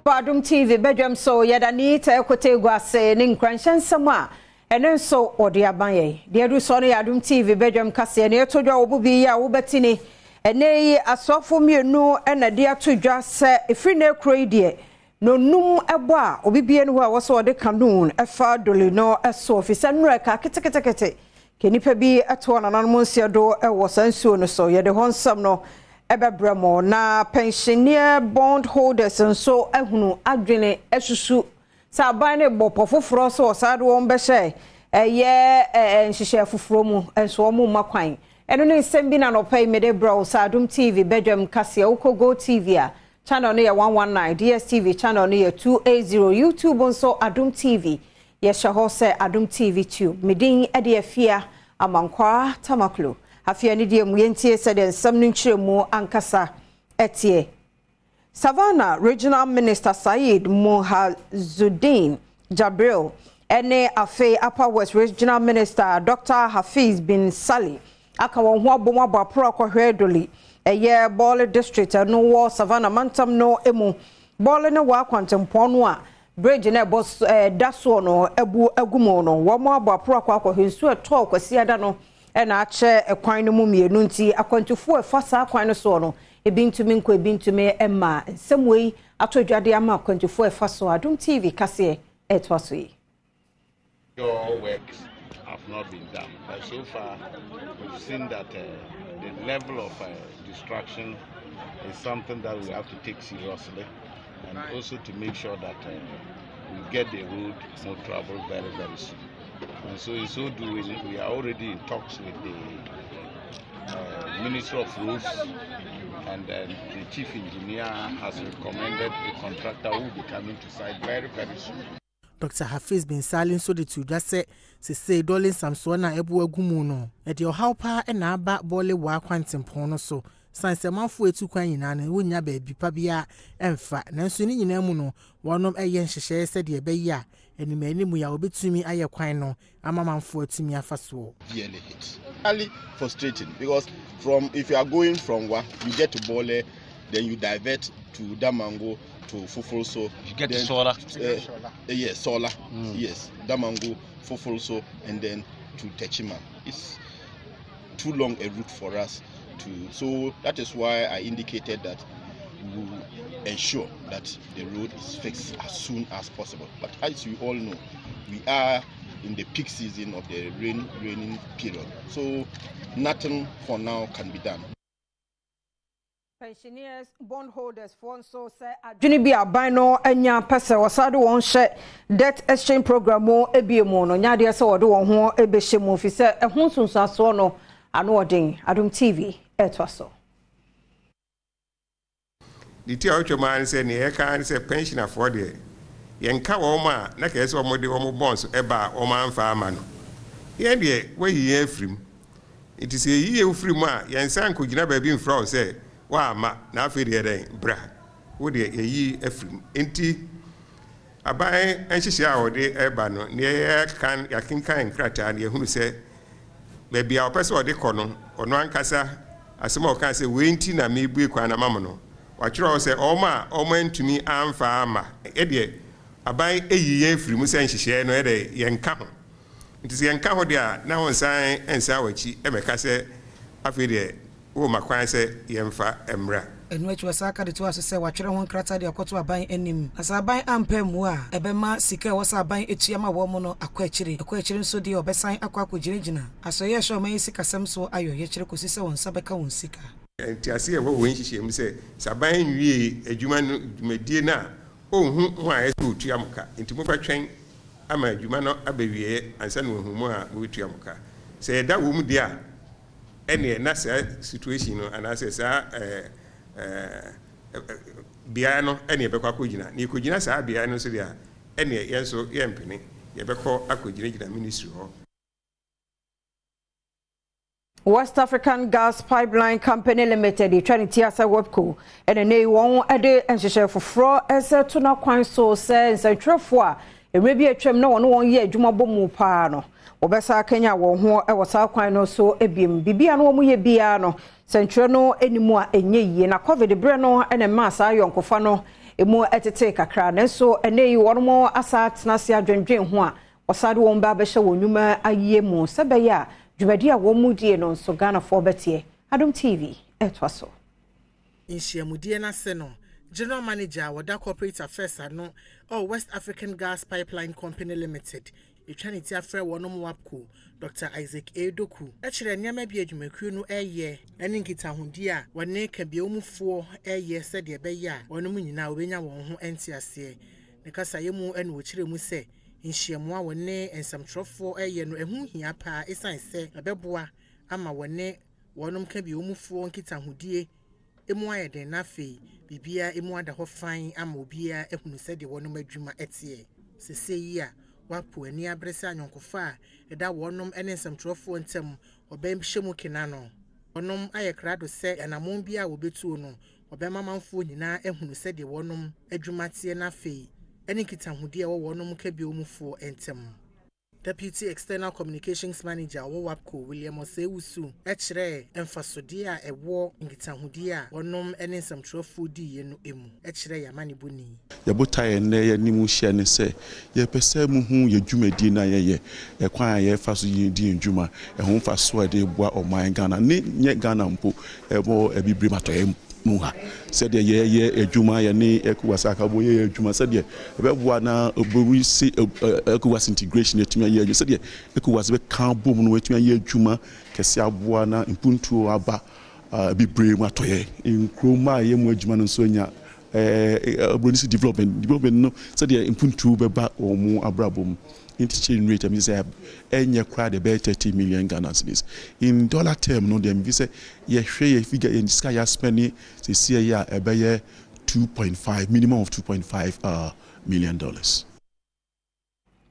Adom TV badwam so yɛda ne tɛ kote gu ase ne nkuranhyɛ nsɛm a ɛno nso wɔde aba yɛn. Deɛ ɛdu soɔ no yɛ Adom TV badwam kaseɛ na ɛto dwa wɔ bo bi yi a wobɛte ni. Ɛnɛ yi asɔfo mmienu na de ato dwa sɛ ɛfiri na ekuro yi deɛ nonum ɛbɔ a obi bie no hɔ a wɔsɔ wɔde canoe ɛfa Doli no ɛso ofisɛ nnura ka ketekete ke nipa bi ɛto nananom nsia do ɛwɔ saa nsuo no so. Yɛde hɔ nsɛm no ɛbɛbrɛ mo na pensioner bond holders nso ahunu adwene asusu sɛ aban no bɔ pɔ foforɔ so ɔsaa de wɔn bɛhyɛ ɛyɛ nhyehyɛ foforɔ mu nso wɔn mma kwan. Ɛno ne nsɛm bi na nɔpɛ yi mede brɛ wo sɛ Adom TV badwam kaseɛ. Wokɔ Go TV a, channel no yɛ 119, DSTV channel no yɛ 280, YouTube nso Adom TV yɛhyɛ hɔ sɛ Adom TV Tube. Medin de Afia Amankwaa Tamaklo. Afei ne deɛ mu yɛntie sɛdeɛ nsɛm no nkyerɛ mu ankasa ɛteɛ. Savannah Regional Minister Saeed Muhazuddin Jabril ɛne afei Upper West Regional Minister Dr. Hafiz bin Sali aka wɔn ho abom abɔ aporo akɔhwɛ Doli, ɛyɛ Bole District ɛno wɔ Savannah mantam no mu. Bole ne wɔ akwantempɔn no a bridge na ɛbɔ ɛda soɔ no abu agu mu no, wɔn abɔ aporo akɔ akɔhwɛ nsuo ɛtɔɔ Kwasiada no ɛna akyɛ ɛkwan no mu mmienu, nti akwantufoɔ ɛfa saa kwan no soɔ no ebi ntumi nkɔ, ebi ntumi mma. Nsɛm wei ato dwade ama akwantufoɔ ɛfa so. Adom TV kaseɛ ɛtoa so yi. Your works have not been done, but so far we've seen that the level of destruction is something that we have to take seriously, and also to make sure that we get the road more travel very, very soon. And so in so doing, we are already in talks with the Minister of Roads, and then the chief engineer has recommended a contractor who will be coming to site very, very soon. Dr. Hafiz bin Salim nso de to dwa sɛ sesei Dɔle nsamsoɔ no a ɛbu agu mu no, ɛde ɔhaw paa ɛna aba Bɔle wɔ akwantempɔn no so, san sɛ manfoɔ etu kwan nyinaa no wonya baabi pa biara ɛmfa. Nanso ne nyinaa mu no, wɔnom ɛyɛ nhyehyɛeɛ sɛdeɛ ɛbɛyɛ a anim anim yi a wɔbɛtumi ayɛ kwan no ama manfoɔ atumi afa soɔ. Severely hit. Highly frustrating because from if you are going from Wa, you get to Bole, then you divert to Damango to Fufulso. You get then, to Sola. Yes, Sola. Yes, Damango, Fufulso, and then to Techiman. It's too long a route for us to. So that is why I indicated that we will ensure that the road is fixed as soon as possible. But as you all know, we are in the peak season of the raining period. So nothing for now can be done. Pensioners bondholders foɔ nso sɛ adwene bi aban no anya pɛ sɛ wɔsa de wɔn hyɛ debt exchange program mu ebie mu no, nyadeɛ sɛ wɔde wɔn ho ebɛhyɛ mu fi sɛ ɛho nsonsansoɔ no ano ɔden. Adom TV ɛtoa so. Ne ti a wotwa mu ara ne sɛ nea yɛka ne sɛ pensionerfoɔ deɛ, yɛnka wɔn a na kɛyɛ sɛ wɔde wɔn bonds ɛba a wɔn amfa ama no. Yɛn deɛ, wɔayi yɛn afiri mu, nti sɛ yɛyi yɛn firi mu a, yɛn nsa nkɔgyina baabi mfrɛ wo sɛ woamma na afei deɛ dɛn bra wo deɛ yɛyi afiri mu. Nti aban nhyehyɛ a wɔde ɛba no, nea yɛkan yɛakenkan nkrataa no, yɛhunu sɛ baabi a ɔpɛ sɛ ɔde kɔ no, ɔno ankasa asɛm a ɔka sɛ wei nti na mebue kwan na ma mo no, watwerɛ hɔ sɛ ɔma a ɔma ntumi amfa ama ɛdeɛ aban ɛyi yɛn firi mu sɛ nhyehyɛeɛ no ɛdɛ yɛnka ho. Nti sɛ yɛnka ho deɛ a, na wo nsan nsan w'akyi ɛmɛka sɛ afei deɛ woma kwan sɛ yɛmfa mmra. Ɛno akyi wɔ saa ka de to aso sɛ watwerɛ ho nkrataa de akɔto aban anim, na sɛ aban ampɛ mmu a, ɛbɛma sika a ɛwɔ sɛ aban atua ma wɔn no akɔ akyiri. Ɛkɔ akyiri nso deɛ, ɔbɛsan akɔ akɔgyinagyina asɔeɛ a ɛhyɛ ɔman yi sikasɛm so ayɔ yɛkyerɛ kɔsi sɛ wɔn nsa bɛka wɔn sika. Nti ase ɛwɔ wɔ nhyehyɛ mu sɛ sɛ aban nwie adwuma no dwumadie no a, ɔnhu ho a ɛsɛ sɛ ɔtua mo ka, nti mobɛtwɛn ama adwuma no abɛwieɛ ansa na wahu mu a mobɛtua mo ka. Sɛ yɛda wɔ mu deɛ a, ɛneɛ na saa situation no anaasɛ saa beaeɛ no ɛne yɛbɛkɔ akɔgyina. Na yɛkɔgyina saa beaeɛ no nso deɛ a, ɛneɛ yɛn nso yɛmpene, yɛbɛkɔ akɔgyinagyina ministry hɔ. West African Gas Pipeline Company Limited twa ne ti asɛ WAPCO ɛna ne wɔn de nhyehyɛ foforɔ ɛsɛ to n'akwan so sɛ nsɛntwerɛfoɔ a mmerɛ bi atwam na wɔne wɔn yɛ adwuma bɔ mu paa no, wɔbɛsa akanya wɔn ho wɔ saa kwan no so ebiem. Biribi a no wɔn yɛ biara no, sɛntwerɛ no anim a ɛnyɛ yie na COVID berɛ no ɛna mmaa saa ayɔnkofa no. emu tetee kakra. Nanso ɛnnɛ yi wɔn asan atena ase adwendwen ho a wɔsan de wɔn ba abɛhyɛ wɔn nnwuma ayɛ mu sɛ ɛbɛyɛ a dwumadi a wɔredie no nso Ghanafoɔ bɛteɛ. Adom TV ɛtoa so. Nhyiamudie no ase no, General Manager a ɔda Corporate Affairs ano wɔ West African Gas Pipeline Company Limited, yɛtwa ne ti afrɛ wɔnom WAPCO, Dɔkta Isaac A. Doku kyerɛɛ nneɛma bi a adwumakuo no reyɛ ne nkitahodie a wɔne kabiawomufoɔ reyɛ sɛdeɛ ɛbɛyɛ a wɔnom nyinaa wɔbɛnya wɔn ho nteaseɛ. Ne kasaeɛ mu na ɔkyerɛɛ mu sɛ nhyiamu a wɔne nsɛmtwerɛfoɔ reyɛ no ɛho hia paa ɛsiane sɛ ɛbɛboa ama wɔne wɔnom kabiawomufoɔ nkitahodie mu ayɛ den na afei biribiara mu ada hɔ fann ama obiara ahunu sɛdeɛ wɔnom adwuma teɛ. Sesei yi a wɔapo ani abere sɛ ayɔnkofa a ɛda wɔnom ne nsɛmtwerɛfoɔ ntam wɔbɛhyɛ mu kena no, wɔnom ayɛ krado sɛ anammɔn biara a wɔbɛtuo no wɔbɛma amanfoɔ nyinaa ahunu sɛdeɛ wɔnom adwuma teɛ na afei ɛne nkitahodie a ɛwɔ wɔnom kabiawomufoɔ ntam. Deputy External Communications Manager a ɔwɔ WAPCO, William Osei-Wusu kyerɛɛ mfasodeɛ a ɛwɔ nkitahodie a wɔnom ne nsɛmtwerɛfoɔ diiɛ no mu kyerɛɛ yɛn amanebɔni. Yɛn botaeɛ nnɛ yɛne mo hyia ne sɛ yɛpɛ sɛ mohu yɛn dwumadie no a yɛyɛ, ɛkwan a yɛfa so di yɛn dwuma, ɛho mfasoɔ a ɛde boa ɔman Ghana ne nyɛ Ghana mpo, ɛwɔ Abibirem Atɔeɛ mu ha, sɛdeɛ yɛyɛ adwuma, yɛne ECOWAS akabɔ yɛyɛ adwuma, sɛdeɛ ɛbɛboa na obɛwisi ECOWAS integration atumi ayɛ adwuma, sɛdeɛ ECOWAS bɛka abom no atumi ayɛ adwuma kɛse aboa na mpuntuo aba Abibirem Atɔeɛ. Nkuro mma a yɛyɛ mu adwuma no nso anya Oburoni se development, development no sɛdeɛ mpuntuo bɛba wɔn abrabɔ mu. Interchange rate a megye sɛ ɛnyɛ koraa deɛ ɛbɛyɛ 30 million Ghana cedis. In dollar term no deɛ megye sɛ yɛhwɛ yɛ figure yɛn sika yɛ spend seesei yi a ɛbɛyɛ 2.5 minimum of 2.5 uh, million dollars.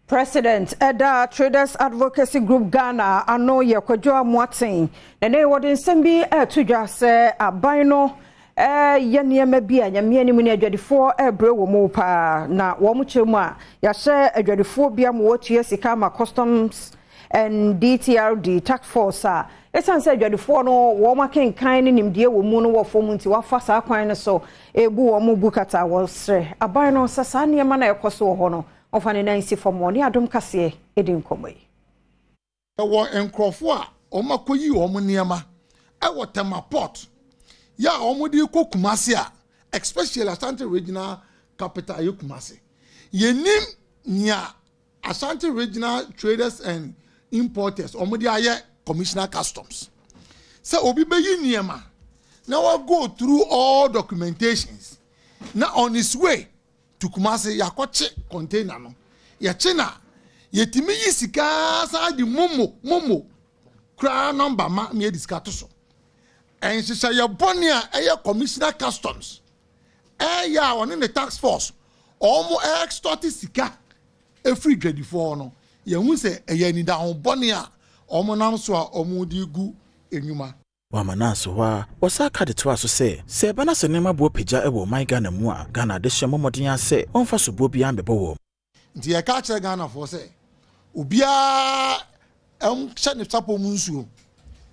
President ɛda Traders Advocacy Group Ghana ano yɛ Kwadwo Amoaten na ɛnɛ wɔde nsɛm bi ɛreto dwa sɛ aban no reyɛ nneɛma bi a Nyame anim ne adwadifoɔ rebrɛ wɔ mu paa na wɔn kyerɛ mu a yɛahyɛ adwadifoɔ bi ama wɔatua sika ama Customs and DTRD Task Force a ɛsiane sɛ adwadifoɔ no wɔn akenkan ne nimdeɛ wɔ mu no wɔ fam nti wɔafa saa kwan no so ɛrebu wɔn bu kata. Wɔsrɛ aban no sɛ saa nneɛma no a ɛkɔ so wɔ hɔ no wɔmfa ne nan nsi fam. Wɔne Adom Kaseɛ di nkɔmmɔ yi. Yɛwɔ nkurɔfoɔ a wɔakɔyi wɔn nneɛma wɔ Tema Port yɛ a wɔde rekɔ Kumasi a, especially Ashanti Regional Capital yɛ Kumasi. Yɛnnim nea Ashanti Regional Traders and Importers wɔde ayɛ Commissioner Customs. Sɛ obi bɛyi nneɛma na wa go through all documentations na on his way to Kumasi yɛakɔkye container no, yɛkye no a, yɛtumi yi sika san de momo momo koraa nɔmba ma ma yɛde sika to so. Nhyehyɛeɛ bɔne a ɛyɛ Commissioner Customs ɛyɛ a ɔne ne task force wɔn extort sika ɛfiri dwadifoɔ hɔ no, yɛhu sɛ ɛyɛ anidaho bɔne a wɔn nam so a wɔde gu nnwuma. Wɔama no anso hɔ ara, wɔsan ka de toaa so sɛ, sɛ ɛba na sɛ nneɛma boɔ pagya wɔ ɔman Ghana mu a, Ghana adehyeɛ mmɔ mmɔden ara sɛ wɔmfa soboɔ biara mmɛbɔ wɔn. Nti yɛka kyerɛ Ghanafoɔ sɛ obiara nhyɛ ne sapɔ mu nsuo.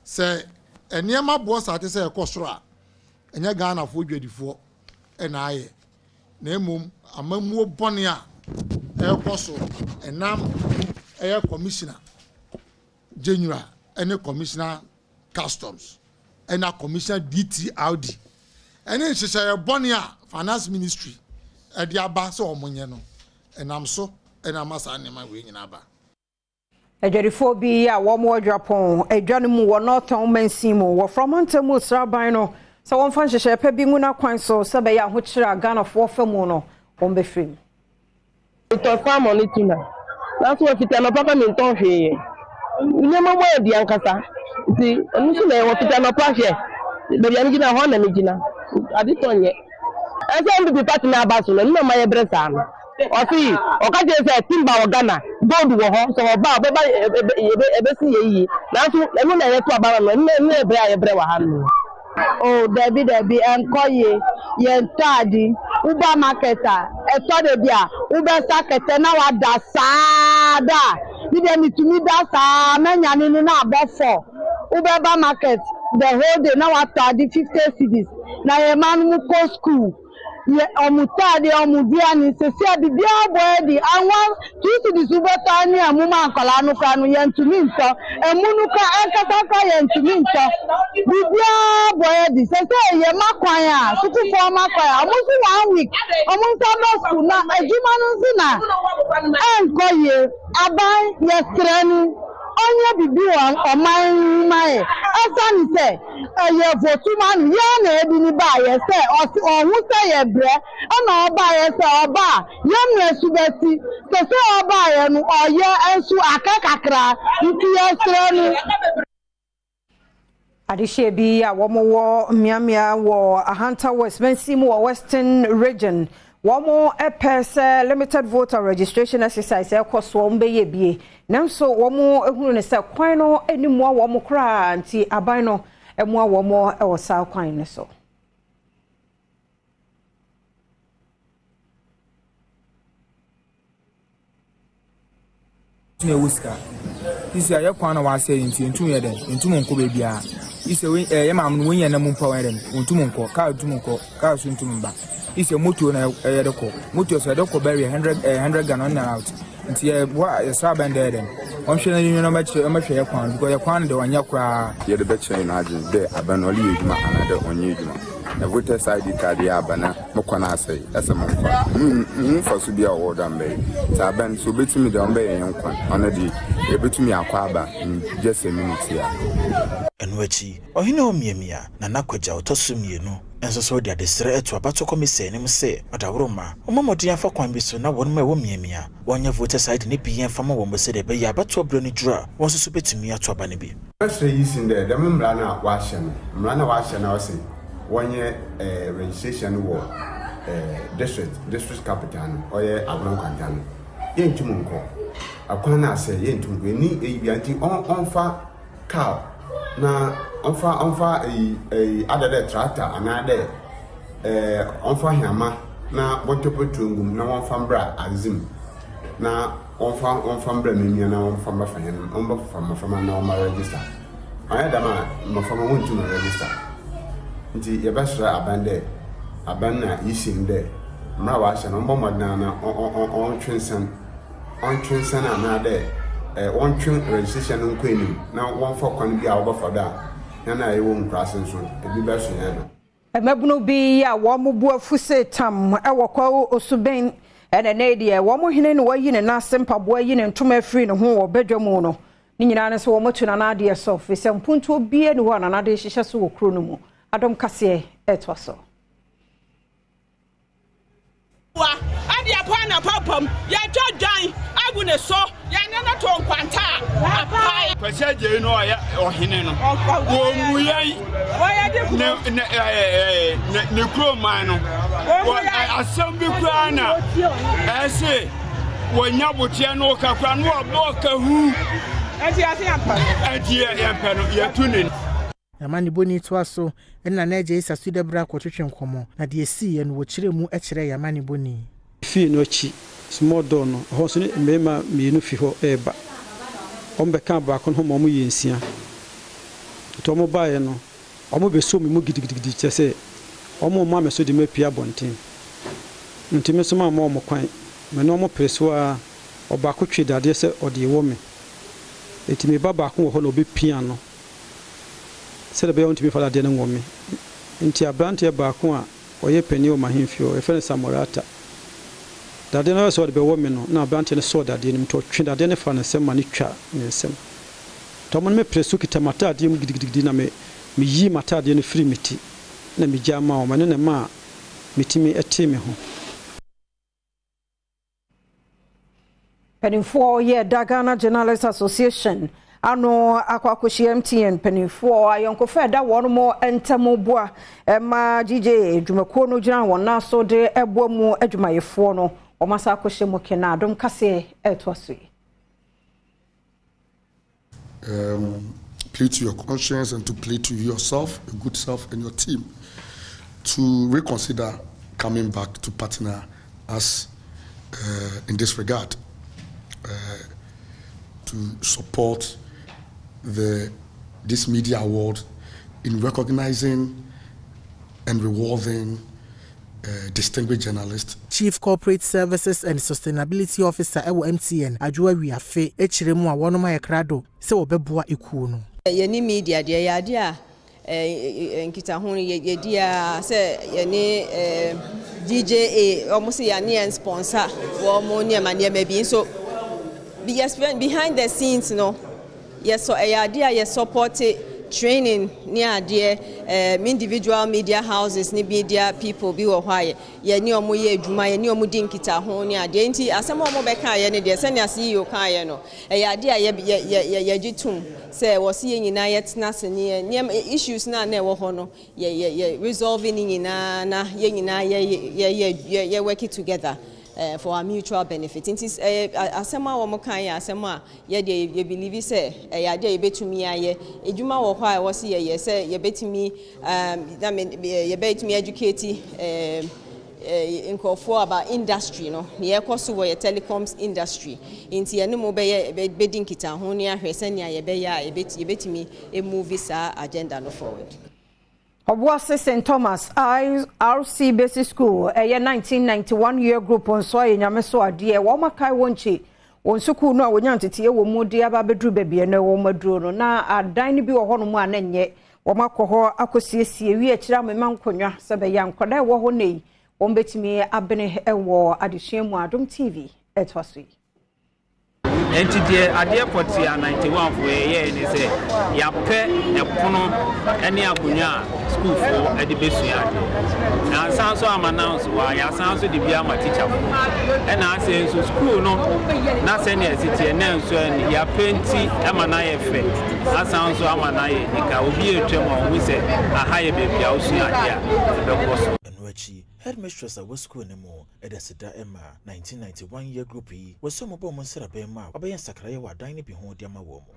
Sɛ nneɛma boɔ saa te sɛ ɛkɔ soro a, ɛnyɛ Ghanafoɔ dwadifoɔ na ayɛ, na mmom amammuo bɔne a ɛrekɔ so ɛnam ɛyɛ Commissioner General ne Commissioner Customs ɛna Commissioner DTRD ɛne nhyehyɛeɛ bɔne a Finance Ministry ɛde aba sɛ wɔn nyɛ no, ɛnam so ɛna ama saa nneɛma wei nyinaa aba. Adwadifoɔ bi a wɔn wɔ Dwapɔn adwa no mu wɔ Northern mansin mu wɔ Fra mantam mu resrɛ aban no sɛ wɔmfa nhyehyɛeɛ pa bi ngu n'akwan so sɛ ɛbɛyɛ a ahokyerɛ a Ghanafoɔ fa mu no wɔbɛfiri mu. Metɔ salmon ne tuna, nanso wɔfiti anɔpa ba mentɔn hwee. Nneɛma mu ayɛ den ankasa, nti ɛno nso na ɛwɔ fiti anɔpa hwɛ baabi a megyina hɔ na megyina. Ade tɔ nyɛ. Ɛsɛ NPP party no aba so no, ɛno na ɛma yɛbrɛ saa no. Ɔse ɔka kyerɛ sɛ timber wɔ Ghana, gold wɔ hɔ, sɛ ɔba a ɔbɛba ɛbɛsi yɛ yie. Nanso ɛno na yɛto aba ma no, ɛno na ɛbrɛ a yɛbrɛ wɔ ha no. Oh dabi dabi ɛnkɔ yie yɛntɔ ade woba market a ɛtɔ da bi a wobɛsa kɛtɛ na wada saa da a me deɛ metumi da saa mɛnyane no na abɔ four wobɛba market the whole day na watɔ ade 50 cedis na yɛn mma no kɔ school. Yɛ ɔmo tɔ adeɛ ɔmo duane sɛsi a bibiaa bɔ yɛ den anwa two cedis wobɛtɔ ane ɛmo ma nkwadaa no koraa no yɛntumi ntɔ ɛmo no koraa ɛnkasa koraa yɛntumi ntɔ bibiaa bɔ yɛ den sɛsɛ yɛ ma kwan a sukuufoɔ ma kwan a ɔmo nso one week ɔmo nsa bɛ sukuu na adwuma no nso na ɛnkɔ yie aban yɛsrɛ no ɔnyɛ bibi wɔ ɔman yi mu ma yɛ ɛsane sɛ Ɛyɛ votu ma no. Yɛn na yɛde no baeɛ sɛ ɔse ɔhu sɛ yɛbrɛ ɛna ɔbaeɛ sɛ ɔba a yɛn mmerɛ so bɛsi. Sesei ɔbaeɛ no ɔyɛ nso aka kakra nti yɛsrɛ no. Adehyeɛ bi a wɔwɔ mmeammea wɔ Ahanta West mansin mu wɔ Western Region Wɔpɛ sɛ limited voter registration exercise ɛkɔ so wɔn bɛyɛ bie nanso wɔn hunu no sɛ kwan no ani mmoa wɔn koraa nti aban no mmoa wɔn wɔ saa kwan no so. na ɛwɔ sika sisi a yɛ kwan na wɔasɛe nti yɛntum yɛ dɛn yɛntum nkɔ baabiara sisi a eh, yɛ maame no wɔnyɛ nam mpo a wɔyɛ dɛn wɔntum nkɔ kaa ntum nkɔ kaa so ntum mba sisi a moto na ɛyɛ de kɔ moto so ɛde kɔ bɛyɛ hundred ɛɛ eh, hundred Ghana ɔnna out nti yɛ wa yɛsra abɛn dɛ yɛ dɛn wɔnhwɛ na yɛn na wɔbɛkyerɛ wɔbɛhwɛ yɛ kwan because yɛ kwan no de ɔnyɛ koraa. Yɛde bɛkyerɛ hɛn adwen dɛ aban no ɔreyɛ edwuma anaadɛ ɔnnyɛ edwuma. Na voters ID card yɛ aba na mo kwan asɛe, ɛsɛ mo nkɔ a, munnhu mfaso biara a ɔwɔ do a mebɛyɛ. Ntsi aban, sɛ obetumi dɛ ɔmbɛyɛ hɛn kwan, ɔno de, yebotum akɔ aba in just a minute yi a. Ɛno akyi, ɔhene Omiamia, Nana Kwagya a ɔtɔ so mmienu nso so de adesrɛ to abatoɔ kɔmisa anim sɛ ɔdawuroma, ɔmmɔ mmɔden afa kwan bi so na wɔn a ɛwɔ Miamia wɔnyɛ voters ID no bi mfa ma wɔn sɛdeɛ ɛbɛyɛ a abatoɔ berɛ no duru a wɔn nso so bɛtumi ato aba no bi. Mɛsrɛ yi sen dɛ dɛm mbra no a wɔahyɛ no, mbra no a wɔahyɛ no a ɔse wɔnyɛ registration no wɔ district, district capital no, ɔyɛ Agona Nkwanta no, yenntum nnkɔ. Akwan no asɛɛ, yenntum nnkɔ. Yennyi eyi biara ntsi ɔmfa kaar na ɔmfa ɔmfa eyi eyi ada dɛ tractor anaa dɛ ɔmfa hɛmba na wɔntɔ petrol ngu mu na wɔmfa mbra adze mu na wɔmfa wɔmfa mbra Memia na wɔmfa mbɛfa hɛn wɔmbɛfa mboframba na wɔmba register. Ɔnnyɛ dɛm a mboframba wonntum nnregister. Ntsi yɛbɛserɛ aban dɛ aban na Yishin dɛ mbra a wɔahyɛ no wɔmbɔ mbɔdzen ara na ɔntwe nsan ɔntwe nsan anaadɛ wɔntwe registration no nkɔ enyim na wɔmfa kwan bi a wɔbɛfa do a hɛn a yɛwɔ nkuraase no so bi bɛso hɛn do. Mmabunu bi a wɔn bo afu se tam wɔ Kwawu Osuben na ɛnnɛ yi deɛ wɔn hene na wayi ne nan ase mpaboa ayi ne ntoma afiri ne ho wɔ badwa mu no. Ne nyinaa ne sɛ wɔatu Nana adeɛ so firi sɛ mpuntuo biara nni hɔ a Nana de rehyehyɛ so wɔ kuro no mu. Adom kaseɛ ɛtoa so. Wa, ɛde ɛpɔ anapa pam, yɛtwa dwan agu ne so, yɛne no to nkwanta a apae. Kwasi Agyei no ɔyɛ ɔhene no, wɔmmu yɛn ne ne ɛɛ ne kurom man no. Wɔ asɛm bi koraa na ɛse wɔnya boteɛ no ɔka koraa no wɔbɔ kahu. Ɛnti yɛse yɛmpɛ no. Ɛnti yɛmpɛ no, yɛtu ne. Y'amanebɔni toa so ne Nana Adjei Sasu Dabra kɔtwetwe nkɔmmɔ, na deɛ ɛsiiɛ no wɔkyerɛɛ mu kyerɛɛ y'amanebɔni. Fii no akyi, small door no, ɛhɔ nso ne mmarima mmienu fi hɔ reba. Wɔbɛkaa baako no ho ma wɔyɛɛ nsia. Nti wɔbaeɛ no, wɔbɛsoo me mu gidigidigidi, kyerɛ sɛ, wɔrema me so de me apue abɔnten. Nti me nso mamma wɔn kwan, me ne wɔn peree so ara, ɔbaako twee dadeɛ sɛ ɔde rewɔ me. Nti me ba baako wɔ hɔ na ɔbɛpia no. sɛdeɛ ɛbɛyɛ a ɔntumi mfa dadeɛ no nwɔ me. Enti aberanteɛ baako a ɔyɛ panin wɔ m'ahemfie hɔ, yɛfrɛ no Samorata. Dadeɛ no ɔyɛɛ sɛ ɔde bɛwɔ me no, na aberanteɛ no sɔɔ dadeɛ no mu, nti ɔtwee dadeɛ no faa ne nsam ma no twaa ne nsam. Nti wɔn ne me peree so kita m'ataadeɛ mu gidigidigidi na me meyii m'ataadeɛ no firii me ti na megyaa maa wɔn. Ɛno na ɛmaa metumi tee me ho. Mpanimfoɔ yɛ da Ghana Journalists Association ano akɔ akɔhyia MTN mpanimfoɔ ayɔnkofa ɛda wɔn mo ntam boa ɛma GJ dwumakuo no gyina wɔn nan so de ɛboa mu adwumayɛfoɔ no wɔn asa akɔhyɛ mu kena adom kaseɛ ɛtoa so yi. Um, plea to your conscience and to plea to yourself, a good self, and your team to reconsider coming back to partner us uh, in this regard uh, to support the this media award in recognizing and rewarding distinguished journalist. Chief Corporate Services and Sustainability Officer wɔ MTN, Adwoa Wiafe, kyerɛ mu a wɔnom ayɛ krado sɛ wɔbɛboa ekuo no. Yɛne media deɛ ɛyɛ adeɛ a nkitaho no yɛdi ara sɛ yɛne DJA wɔn sɛ yɛne yɛn sponsor wɔn nneɛma nneɛma bi nso behind the scenes no yɛsɔ ɛyɛ adeɛ a yɛ support training ne adeɛ individual media houses ne media people bi wɔ hɔ a yɛne wɔn yɛ adwuma yɛne wɔn di nkitaho ne adeɛ nti asɛm a wɔn bɛka yɛ ne deɛ sɛnea CEO kaeɛ no ɛyɛ adeɛ a yɛgye tom sɛ wɔsi yɛn nyinaa yɛtena ase ne yɛ nneɛma issues na na ɛwɔ hɔ no yɛ yɛ yɛ resolve ne nyinaa na yɛn nyinaa yɛ yɛ yɛ yɛ work together for our mutual benefit. Nti asɛm a wɔn kan yɛ asɛm a yɛde yɛ believe sɛ ɛyɛ adeɛ a yɛbɛtumi ayɛ edwuma wɔ hɔ a ɛwɔ si yɛyɛ sɛ yɛbɛtumi na yɛbɛtumi educate nkurɔfoɔ about industry no nea ɛkɔ so wɔ yɛ telecoms industry nti yɛne mo bɛyɛ bɛdi nkitaho ne ahwɛ sɛnea yɛbɛyɛ a yɛbɛtumi move saa agenda no forward. Obuasi St. Thomas RC Basic School ɛyɛ 1991 year group nso ayɛ nyame so adeɛ wɔn akae wɔn nkyi wɔn sukuu no a wɔnya nteteɛ wɔ mu de aba abɛduru baabi ɛno wɔn aduro no na adan no bi wɔ hɔnom a na nyɛ wɔn akɔ hɔ akɔsiesie wi akyire amema nkonnwa sɛ bɛyɛ nkwadaa ɛwɔ hɔ ne yi wɔn bɛtumi abene wɔ adesua mu. Adom TV ɛtoa so yi. Nti deɛ adeɛ pɔte a 91 foɔ yɛyɛɛ ne sɛ yɛapɛ ɛpono ne akonnwa a sukuufoɔ de bɛsua adeɛ. Na ansan so ama announce wɔ a yɛasan so de bi ama tikyafoɔ. Ɛna asɛ nso sukuu no na sɛnea ɛsi teɛ na nso ɛne yɛapɛ nti ama no ayɛ fɛ asan so ama no ayɛ nika obi atwam a ɔhu sɛ aha yɛ baabi a wosua adeɛ a ɛbɛkɔ so. Ɛno akyi, headmistress a wɔ sukuu no mu ɛde aseda ma 1991 year group yi wɔsɛ ɔmo bɔ ɔmo nsraban mu a wɔabɛyɛ nsakraeɛ wɔ adan no bi ho de ama wɔn mu.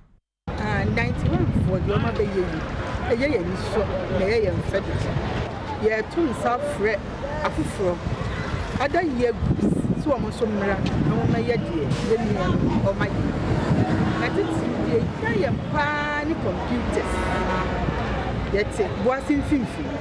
91 foɔ deɛ ɔma bɛyɛ yi ɛyɛ yɛn ani sɔ na ɛyɛ yɛn fɛ dodo. Yɛto nsa frɛ afoforɔ other year groups sɛ wɔn nso mmra na wɔn mmɛyɛ deɛ yɛn nua no ɔma yɛ. Na titiri deɛ ehia yɛn paa ne computers. Yɛte Boase mfimfini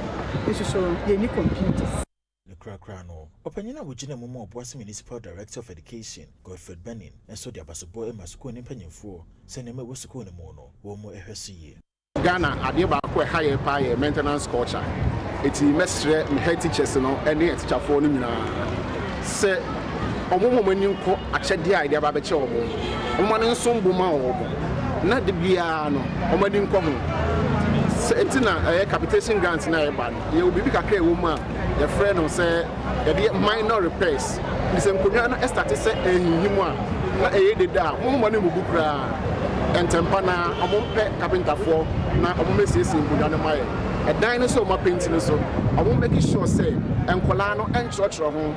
nso so yɛnni computers. Ne korakora no, ɔpanyin a wogyina mu ma Obuasi Municipal Director of Education, Godfred Benin, nso de abasobɔ ma sukuu ne mpanyimfoɔ sɛ nneɛma a ɛwɔ sukuu no mu no, wɔn mu ɛhwɛ so yie. Ghana adeɛ baako a ɛha yɛ paa yɛ maintenance culture. Eti mɛsrɛ me head teachers no ne atikyafoɔ no nyinaa sɛ ɔmo ma ɔmo ani nkɔ akyɛdeɛ a yɛde aba abɛkyɛ ɔmo, ɔmo ma no nso mbo ma ɔmo na de biara no ɔmo ani nkɔ ho. Sɛ nti na ɛyɛ capitation grant na ɛba no, yɛwɔ biribi kakra ɛwɔ mu a yɛfrɛ no sɛ yɛde minor repairs. Nti sɛ nkonnwa no start sɛ ɛhinhim a na ɛyɛ deda a, mo ma no mmubu koraa. Ntɛmpa na ɔmo mpɛ kapentafoɔ na ɔmo mmɛsiesie nkonnwa no ma yɛ. Ɛdan no sɛ ɔmo apenti no so, ɔmo make sure sɛ nkɔlaa no ɛnkyerɛkyerɛ ho.